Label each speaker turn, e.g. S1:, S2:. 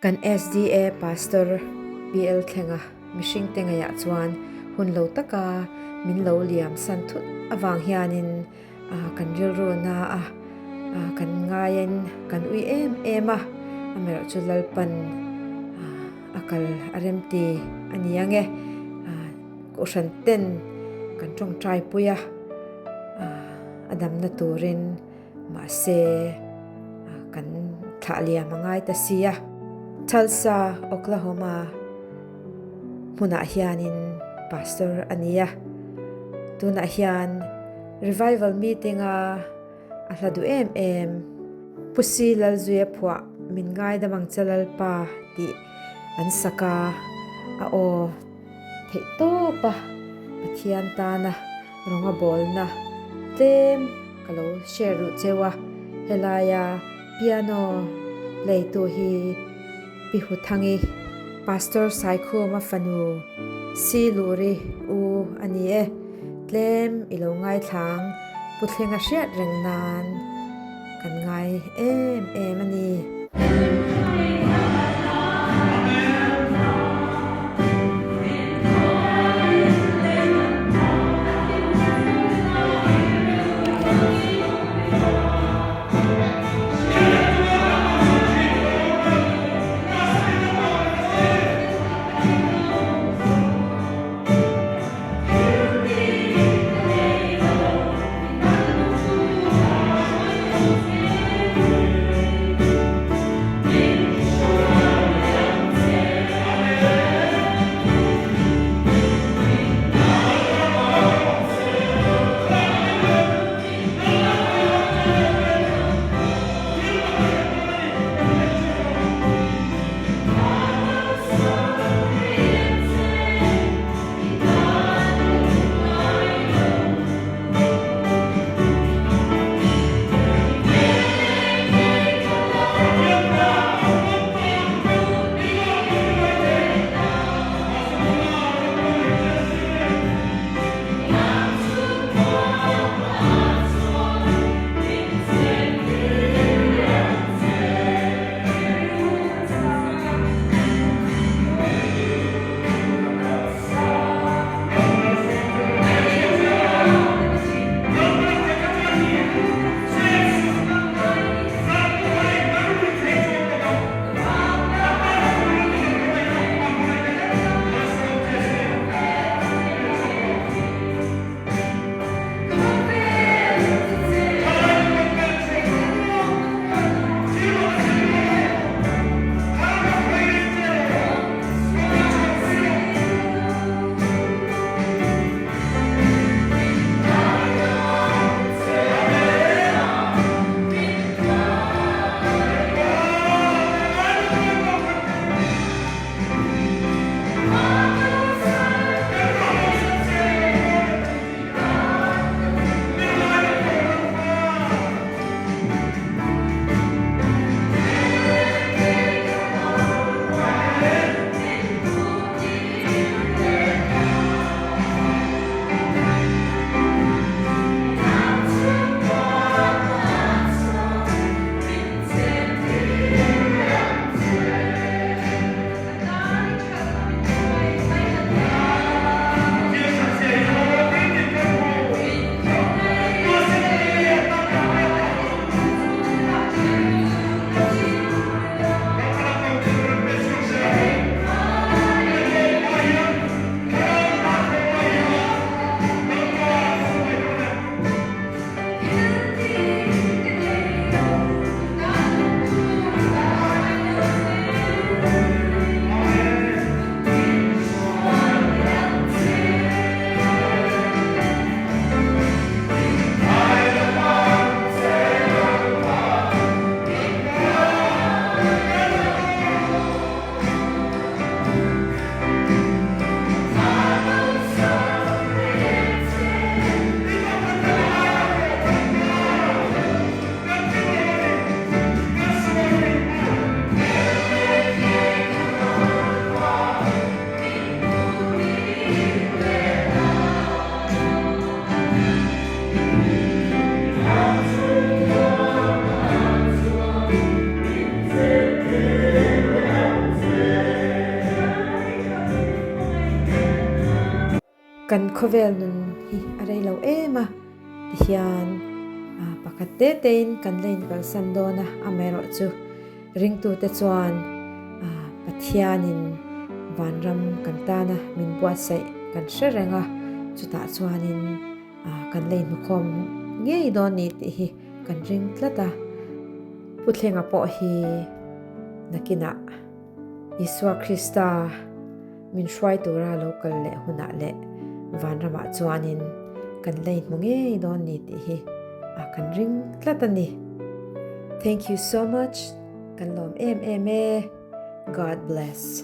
S1: Kan SDA Pastor PL Thlenga mihringte ngaihah chuan hun lo taka min lo liam san thut avang hianin kan rilru na a, kan ngaiin kan ui em em a, amaherawh chu Lalpan a kal a remti a ni ang e. Kohhran ten kan tawngtai pui a, a damna turin mahse kan thlah liam a ngai ta si a. Tulsa, Oklahoma hmunah hianin pastor a ni a, tunah hian revival meeting-a a hla duh em em. Pu Si Lalzuia phuah Min Ngaidam Ang Che Lalpa tih an sak a, a aw theih tawp a Pathian tana rawnga bawlna tlem ka lo share duh cheu a, helaia piano play tu hi Pi Huthangi, Pastor Saikhuma fanu Si Luri u a ni e, tlem i lo ngaithlang Pu Thlenga hriat reng nan kan ngai em em a ni. Kan khawvel nun hi a rei lo em a tihian pakhat te tein kan la inkalsan dawn a, amaherawhchu ringtute chuan Pathianin vanram kan tana min buatsaih kan hre reng a, chutah chuanin kan la inhmukhawm ngei dawn ni tih hi kan ring tlat a. Pu Thlenga pawh hi nakinah Isua Krista min hruai tura lo kal leh hunah leh vanramah chuanin kan la inhmu ngei dawn ni tih hi kan ring tlat a ni. Thank you so much. Kan lawm em em e. God bless.